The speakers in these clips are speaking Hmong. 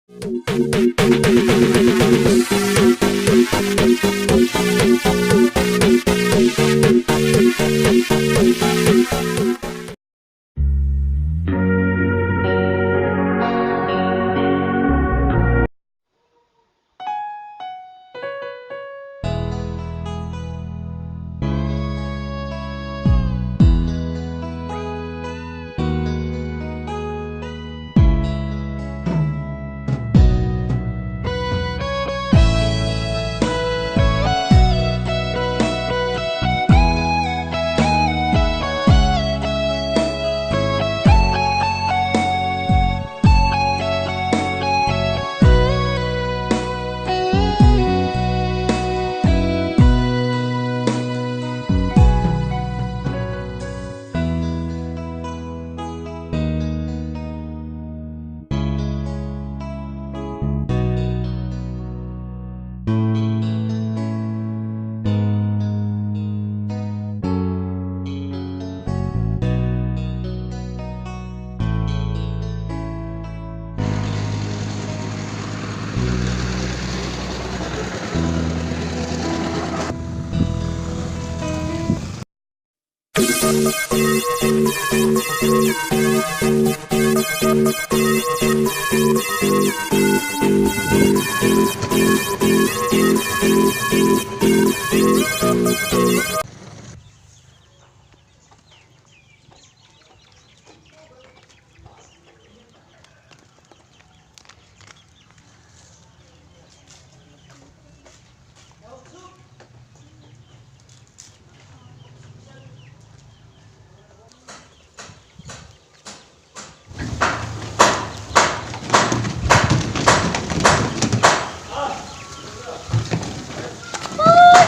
Ub,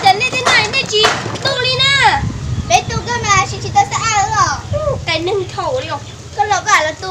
cas nej tej no nej tsis tu li na? Peb tu kawg mas, tsis tsis tau xab ab os. Ub, qai neeg thaum li os. Koj los koj los tu.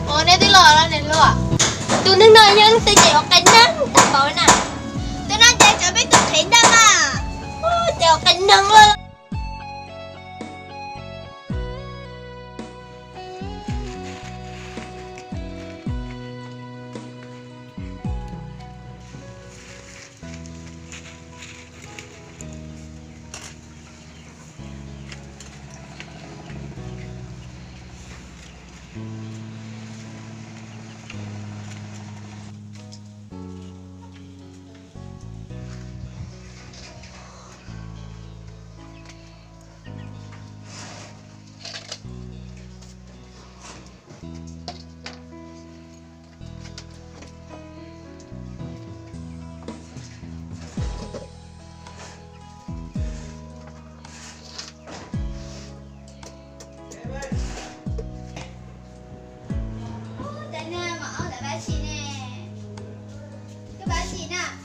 Ua nej twb los los niam hluas. Tus neeg no yeej tus ces ua qai neeg tag npaum na. Tus no ces cov peb tus qhev ntag mas. Ces ua qai neeg lawm.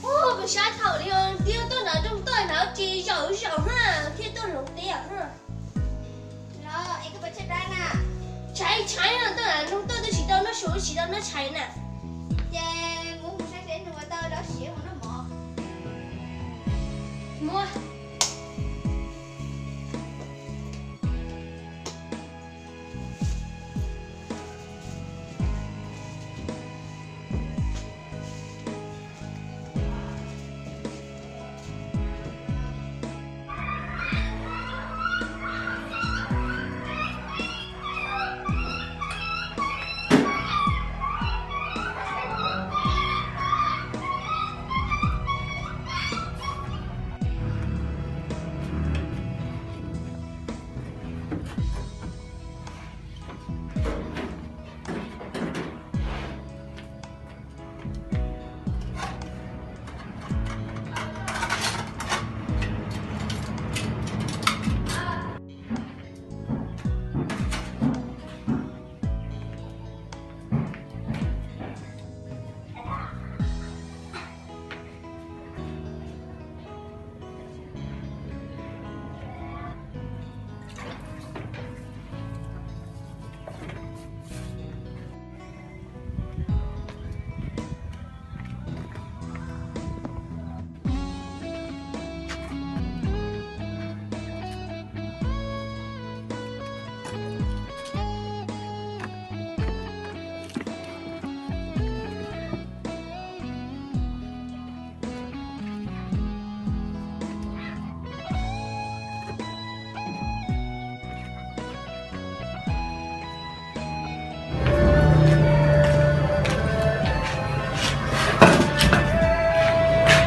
Ub, kuv sab thaum li twb tuaj nrog nraug toj hnav tsis zaum zaum ha, thiaj tuaj hloov tiag ha. Los es koj puas tshaib plab na? Tshaib tshaib no, tuaj nrog toj twb tsis tau noj su tsis tau noj tshais na. Ces mus mus saib seb nws ua tau rau siav mus noj mov. Muab.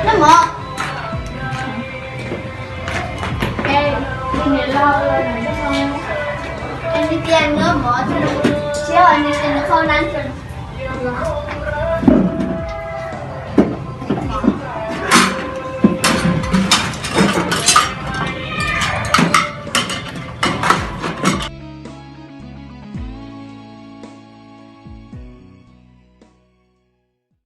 Nab mov, es niam laus, es nws tias nws mov siab, nws tias nws qhau nab.